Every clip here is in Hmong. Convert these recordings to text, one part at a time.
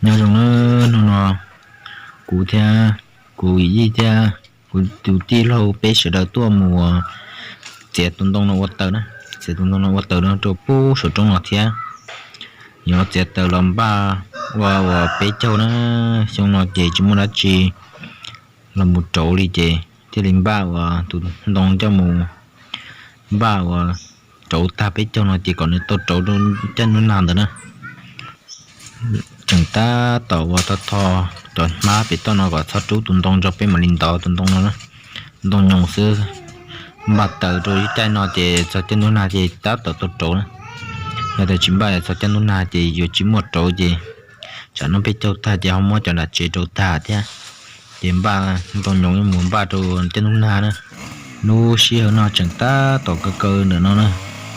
Nyob zoo na, hnub no kuv thiab kuv yij thiab kuv tus tij laug peb sawv daws tuaj mus txiav tus ntoo no ua taws na. Txiav tus ntoo no ua taws no rau pub saum roob no thiab. Yuav txiav taws los npaj ua ua peb caug na. Xyoo no ces tsis muaj dab tsi los mus rauv li ces thiaj li npaj ua tus ntoo coj mus npaj ua rauv tag peb caug no ces kom nws tau rauv rau caij ntuj nag ntawd na. Tseem tab tom ua tho tho cov hmab pem toj no kom txhob rub tus ntoo tso peb mam li ntov tus ntoo no na. Ntoo nyoos xwb, npaj taws rau ib caij no ces txog caij ntuj nag ces tab tom tau rauv na. Yog tias tsis npaj txog caij ntuj nag ces yuav tsis muaj rauv ces tsam no peb caug tag ces ho muab cov nram tsev rauv tag thiab. Ces npaj ntoo nyoos mus npaj rau caij ntuj nag na. Lub sij hawm no tseem tab tom kaw kaw ntawm no na,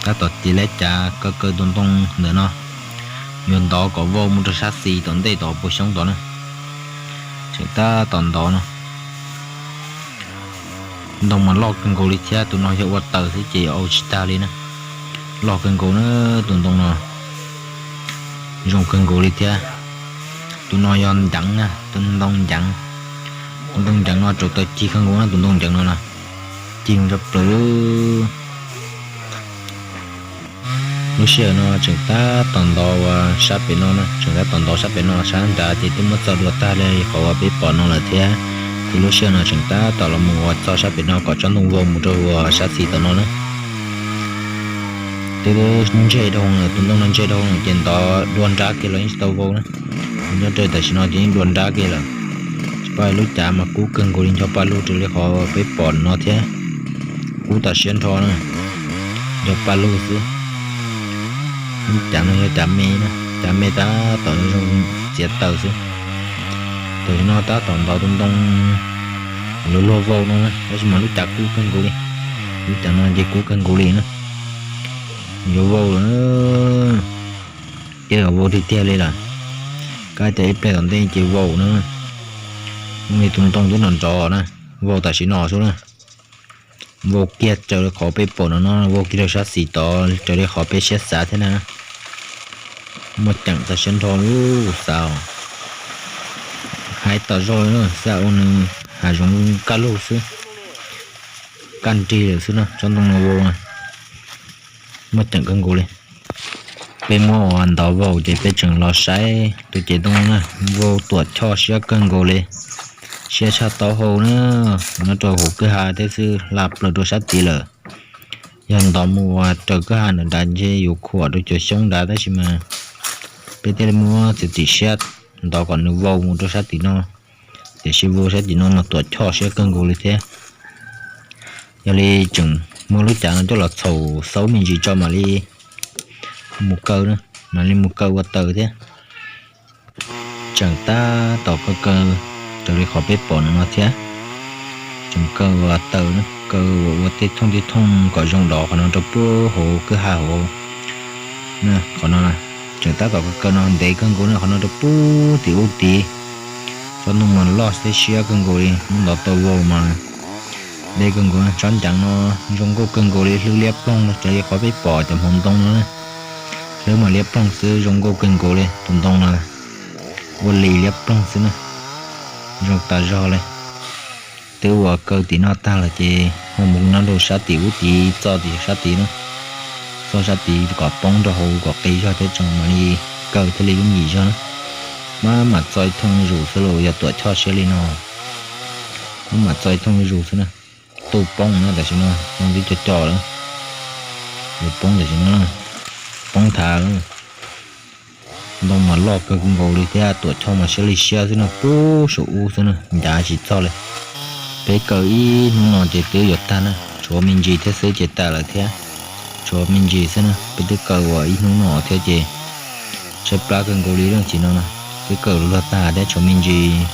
tab tom tiv lab cav kaw kaw tus ntoo ntawm no, yuav ntov kom vau mus rau sab xis tom ntej tom puas xyoob tod na. Tseem tab tom ntov no. Ntoo mas loj kawg nkaus li thiab, tus no yog ua taws xwb ces au tsis tag li na. Loj kawg nkaus na, tus ntoo no zoo kawg nkaus li thiab. Tus no yog nceev na, tus ntoo nceev. Tus ntoo nceev no rauv taws cig kawg nkaus na, tus ntoo nceev no na, cig ntsa plaws. Lub sij hawm no tseem tab tom ntov ua sab pem no na, tseem tab tom ntov sab pem no, sab nrad ces twb muab txo dua tag li qhov uas peb pom no lawm thiab. Ces lub sij hawm no tseem tab tom los mus ua txo sab pem no kom tsob ntoo vau mus rau ua sab xis tom no na. Twb ntseg dhau lawm, tus ntoo no ntseg dhau lawm ces ntov dua nrab kiag los yeej tsis tau vau na. Nyob rau tam sim no ces yeej dua nrab kiag lawm. Tsis paub, lub cav mas kub kawg nkaus li, ncho pa lug raws li qhov peb pom no thiab. Kub tas siab nrho na, ncho pa lug xwb. Lub cav no yog cav me na, cav me tab tom zoo txiav taws xwb. Tam sim no tab tom ntov tus ntoo luag luag vau no na, tab sis mas lub cav kub kawg nkaus li. Lub cav no ces kub kawg nkaus li na, yuav vau lawm. Ces vau tiag tiag li lawm, kab tias ib pliag tom ntej ces vau na. Tus ntoo twb nrov nrov na, vau tam sim no xwb na. Vau kiag raws li qhov peb pom no no, vau kiag rau sab xis tod raws li qhov peb siab xav thiab na. Muaj ceem tas siab nrho lub xav. Hais tas zog xav ua nws hav zoov kaj lug xwb, kaj nrig lawm xwb na, tsob ntoo no vau na. Muaj ceem kawg nkaus li. Peb muab ua ntov vau ces peb tseem los saib tus cev ntoo na, vau tuam choj siab kawg nkaus li. Siab tshaj taub hau na, nyob rau hauv kwj ha thiab xwb, hla plaws rau sab tid lawm. Yog ntov mus ua raws kwj ha ntawm nrad ntshe yuav khuam rau cov xyoob nrad, tab sis mas peb thiaj li muab txiav txim siab ntov kom nws vau mus rau sab tim no. Tiam sis vau sab tim no mas tuam choj siab kawg nkaus li thiab. Yog li tseem muab lub cav no coj los txhaum xaub me ntsis tso mam li mus kaw, mam li mus kaw ua taws thiab. Tseem tab tom kaw kaw raws li qhov peb pom no no thiab. Tseem kaw ua taws, kaw ua ua tej thooj tej thooj kom zoo dov qhov no rau puag hauv kwj ha hauv. Qhov no tseem tab tom kaw kaw no ntev kawg nkaus na, qhov no rau puag tim ub tid. Tsob ntoo mas loj thiab siab kawg nkaus li, muab ntov tau vau mas deb kawg nkaus. Tsob nceev no zoo nkauj kawg nkaus li, hlwb liab ploog raws li qhov peb pom cov hmoov ntoo no na. Hlwb mas liab ploog xwb, zoo nkauj kawg nkaus li. Tus ntoo no ua li liab ploog xwb na, zoo tas zog li. Twb ua kaw tim no tag lawm ces ho mus nyob rau sab tim ub tid, txoj tim sab tid na, txoj sab tid kom poob rau hauv kom qis zog thiab tso mam li kaw thiaj li yooj yim zog na. Maj mam txo ib thooj zuj zus xwb los yog tuam choj siab li no. Maj mam txo ib thooj zuj zus xwb na. Tuj poob na, tam sim no ntoo twb co co lawm, yuav poob tam sim no, poob thav lawm. Ntoo mas loj kawg nkaus li thiab tuam choj mas siab li siab xwb no, puag saum ub xwb na, ncav tsis txog li. Peb kaw ib hnub no ces twb yuav tag na, tshuav me ntsis thiab xwb ces tas lawm thiab. Tshuav me ntsis xwb na, peb twb kaw ua ib hnub no thiab ces tshaib plab kawg nkaus li leej txiv no na. Twb kaw luag tag thiab tshuav me ntsis,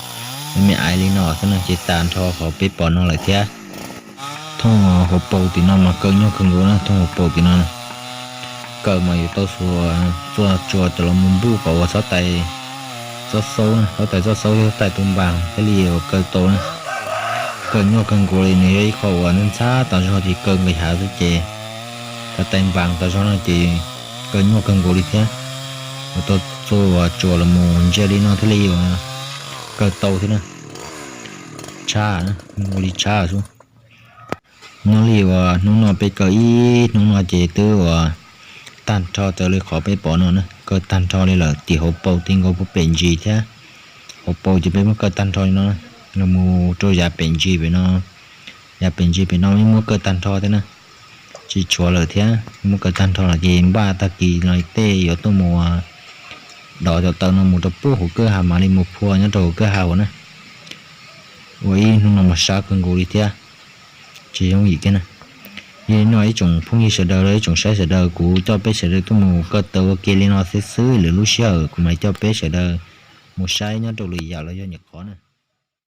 me me aiv li no xwb na ces tas nrho qhov peb pom no lawm thiab. Thooj hauv paus tim no mas kaw nyuaj kawg nkaus na, thooj hauv paus tim no. Kaw mas yuav tau xuas txuas cov los mus npuj kom ua txhob tais txob xaub na, txhob tais txob xaub thiab txhob tais tu npas thiaj li yuav kaw tau na. Kaw nyuaj kawg nkaus li, nws yog ib qho uas ntxhab tas zog ces kaw nqis hav xwb ces txhob tais npas tas zog no ces kaw nyuaj kawg nkaus li thiab. Yuav tau Txoj uas tsuas los mus ntsia li no thiaj li uas kaw tau thiab na. Tshab, ua li tshab xwb. Nyob li uas hnub no peb kaw ib hnub no ces twb uas tag nrho raws li qhov peb pom no na, kaw tag nrho li lawm, tim hauv paus ti nkaus puag pem ntsis thiab. Hauv paus ces peb muab kaw tag nrho li no, los mus rau yav pem ntsis pem no, yav pem ntsis pem no yeej muab kaw tag nrho thiab na. Tsis tshuav lawm thiab, muab kaw tag nrho lawm ces npaj tag kis no tej yuav tuaj mus dov cov taws no mus rau puag hauv kwj ha mam li mus phua nyob rau hauv kwj ha uas na. Ua ib hnub no mas sab kawg nkaus li thiab, tsis yooj yim kiag na. Yog li no ib tsoom phooj ywg sawv daws los ib tsoom saib sawv daws, kuv coj peb sawv daws tuaj mus kaw taws ua ke li no xwb xwb, lwm lub sij hawm kuv mam coj peb sawv daws mus saib nyob rau lwm yam los yog nyuam qhuav na.